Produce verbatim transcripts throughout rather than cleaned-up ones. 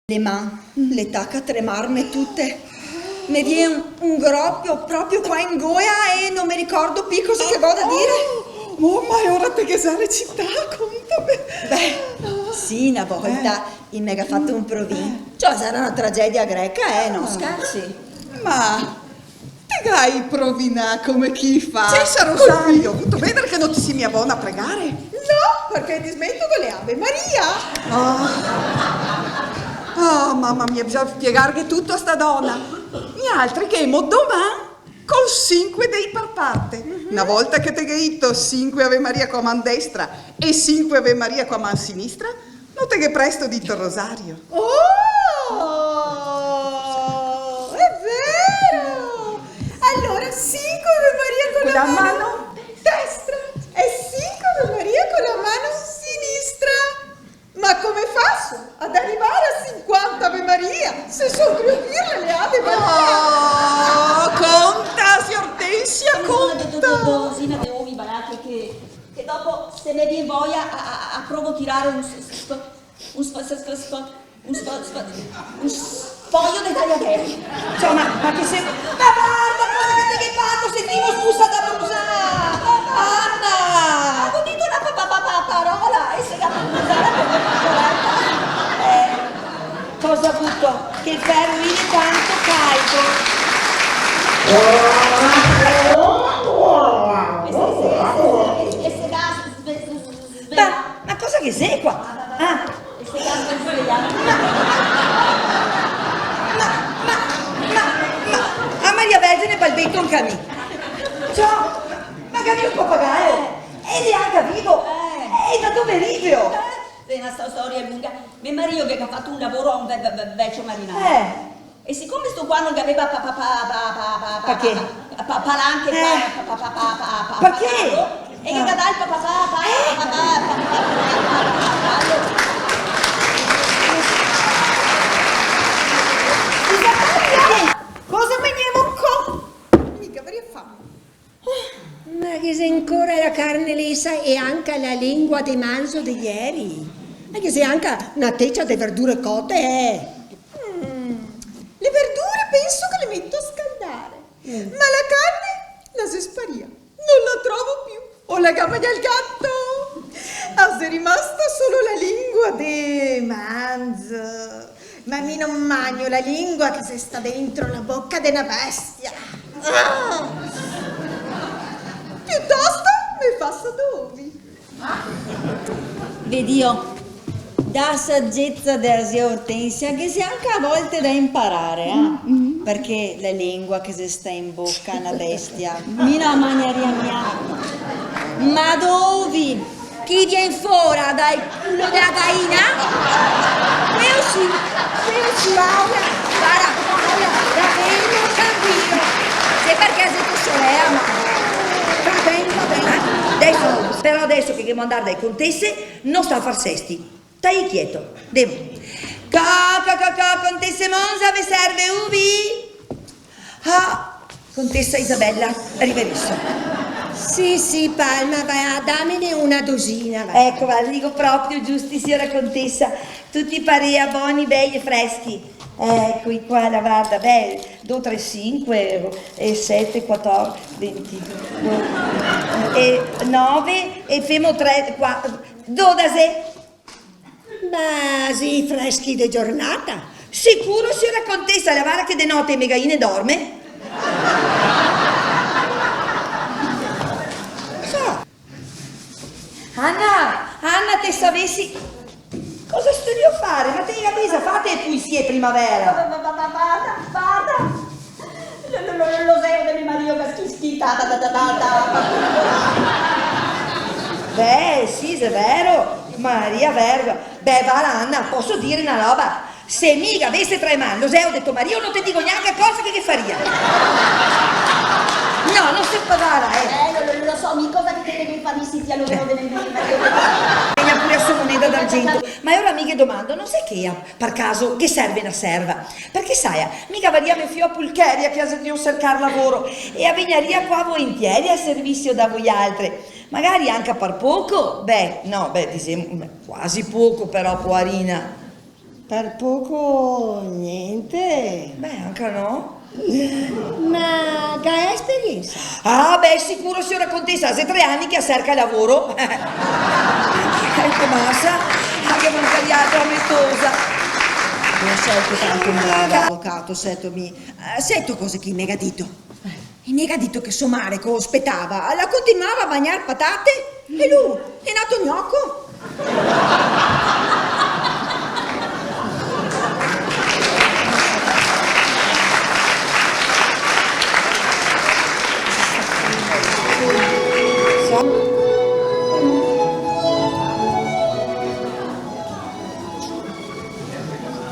Le man le taca a tremarme tute. Me vien un, un gropio proprio qua in goła e no me ricordo pì cosa che go da dire. Oh, oh, ma e ora te ghe za recità, contame. Beh, sì, na volta i me ga fato un provin. Ciò, sarà na tragedia greca, eh, no scherzi. Ma te gai provinà come chi fa? Sensa rosario, vuto vedar che no te si mia bona a pregare? No, parché dismentogo le Ave Maria. Ah. Ah, mama mia, bisogna spiegarghe tuto a sta dona. Nialtri ghemo doman col sinque dei par parte. Na volta che te ghe dito sinque Ave Maria co a man destra e sinque Ave Maria co a man sinistra, no te ghe presto dito el rosario. Oh, xe vero! Alora, sinque Ave Maria co la mano destra e sinque Ave Maria co la mano sinistra. Ma come faso a rivare a sinquanta Ave Maria se so drio dirle le Ave Maria? Oh, conta, siora Ortensia, conta! Una do-, do-, do-, dozina de ovi balati che, che dopo, se me vien voia, a, a, a provo tirare un s-, s-, sf-, un sf-, sf-, sf-, un sf-, sf-, un sfoio de tagliadere. Ciò, ma, ma che xe? Ma varda cosa che te ghe fato, sentimo spusa da brusa! Anna! Go dito na pa-, pa-, pa-, pa-, parola e se ga brusa la parola. Eh, cosa vuto? Che el fero el xe tanto caldo. E se, e se, e se, e se, e se ga sve-, sve-, Ma, ma cosa che xe qua? Ah. Ma, ma, ma, ma, ma, a Maria Vergine balbeto anca mi. Ciò, ma gavì un papagaio? E l'è anca vivo? Eh. E da dove riveo? Eh, xe na sto-, storia lunga. Me marìo che ga fato un lavoro a un ve-, ve-, ve-, vecio marinaro. Eh. E sicome sto qua no gaveva pa-, pa-, pa-, pa-, pa-, pa-, pa-, pa-, palanche, pa-, pa-, pa-, pa-, pa-, pa-, pa-, pa-, che? Palo, e che ga dà el pa-, pa-, pa-, pa-, pa-, pa-, pa-, pa-, palo. Scusa, Maria, cosa magnemo co? Mi gavarìa fame. Oh, ma ghe xe ancora la carne lesa e anca la lengua de manzo de ieri. E ghe xe anca na tecia de verdure cote, eh. Mm, le verdure penso che le meto a scaldare, ma la carne la xe sparìa. No la trovo più. O la ga magnà el gato? A xe rimasta solo la lengua de manzo. Ma mi no magno la lengua che xe sta dentro la boca de na bestia. Ah! Piutosto me faso do ovi. Vedìo, da sagesa dea zia Ortensia, che xe anca a volte da inparare, eh? Mm, mm. Parché la lengua che xe sta in boca a na bestia, mi no la magnaria mia. Ma do ovi che vien fora dal culo dea gaina? Queo sì, queo sì, Paola, varda, Paola, la vedo tranquilo. Xe parché xe to sorela, ma va ben, va ben. Deso, però deso che ghemo da ndar dai contese, no sta far sesti. Stai chieto, demo. Co, co, co, co, contese Monza, ve serve uvi? Ah, contesa Isabella, riveresto. Sì, sì, Palma, va, damene una dozina, va. Eco, va, li go proprio giusti, siora contesa. Tuti parea boni, bei e freschi. Eco, i qua, la varda, beh, do, tre, sinque, e sete, quator, ventidue, e nove, e femo tre, qua, dodase. Ma sì, freschi de giornata? Sicuro, siora contesa, la varda che de note e me gaine dorme. So. Anna, Anna, te savesi cosa sto drio fare? Ma te le gavevi za fate le pulisie de primavera? Va, va, va, va, varda, varda. Lo, lo, lo, lo zeo de me marìo che schi-, schita, da, da, da, da, da. Beh, sì, xe vero, Maria Verga. Beh, varda, Anna, poso dire na roba? Se mi gavese tra le man lo zeo de to marìo, no te digo gnanca cosa che, che faria. No, no se pol, varda, eh. Eh, lo, lo, lo so, mi cosa che te devi far, mi sì, zia, lo zeo de me, me, me, me. Vegna pure a so moneda d'argento. Ma ora mi ghe domando, no xe che a Par caso, ghe serve na serva? Parché, saia, mi gavaria me fio a Pulcheria che a xe drio sercar lavoro, e a vegnaria qua volentieri a servisio da voialtre, magari anca par poco, beh, no, beh, disemo, beh, quasi poco, però, poarina. Par poco gnente. Beh, anca no. Ma ga esperiensa? Ah, beh, sicuro, siora contesa, xe tre ani che la serca lavoro. Eh, che masa, anca mancariato a me tosa. No so che tanto bravo avocato, seto mi. Eh, seto cosa che me ga dito? E me ga dito che so mare, che lo spetava, la continuava a magnar patate e lu xe nato gnoco.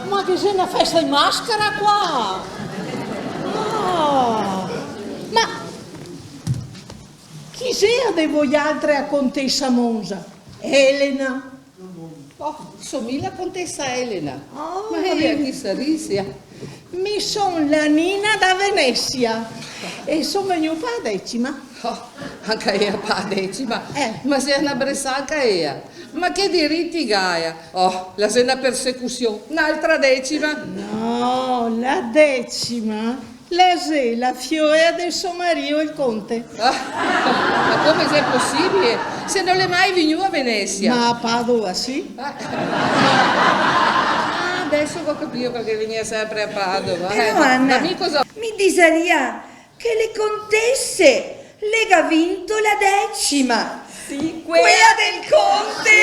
Ma che xe na festa in mascara qua? Ah, ma chi xea de voialtre a contesa Monza? Elena. Oh, so mi la contesa Elena. Ah, ma ea chi sarisia? Mi son la Nina da Venesia e son vegnua pa la decima. Oh, anca ea pa la decima? Eh. Ma xea na bresaca ea. Ma che diriti gaea? Oh, la xe na persecusion, n'altra decima. No, la decima la xe la fioea de so mario, el conte. Ah, ma come xe posibile? Se no l'è mai vegnua a Venesia. Ma a Padova sì. Ah, ah, deso go capìo parché vegnea senpre a Padova. Però, eh, Anna, ma mi cosa... Mi disaria che le contese le ga vinto la decima. Sì, quea del conte.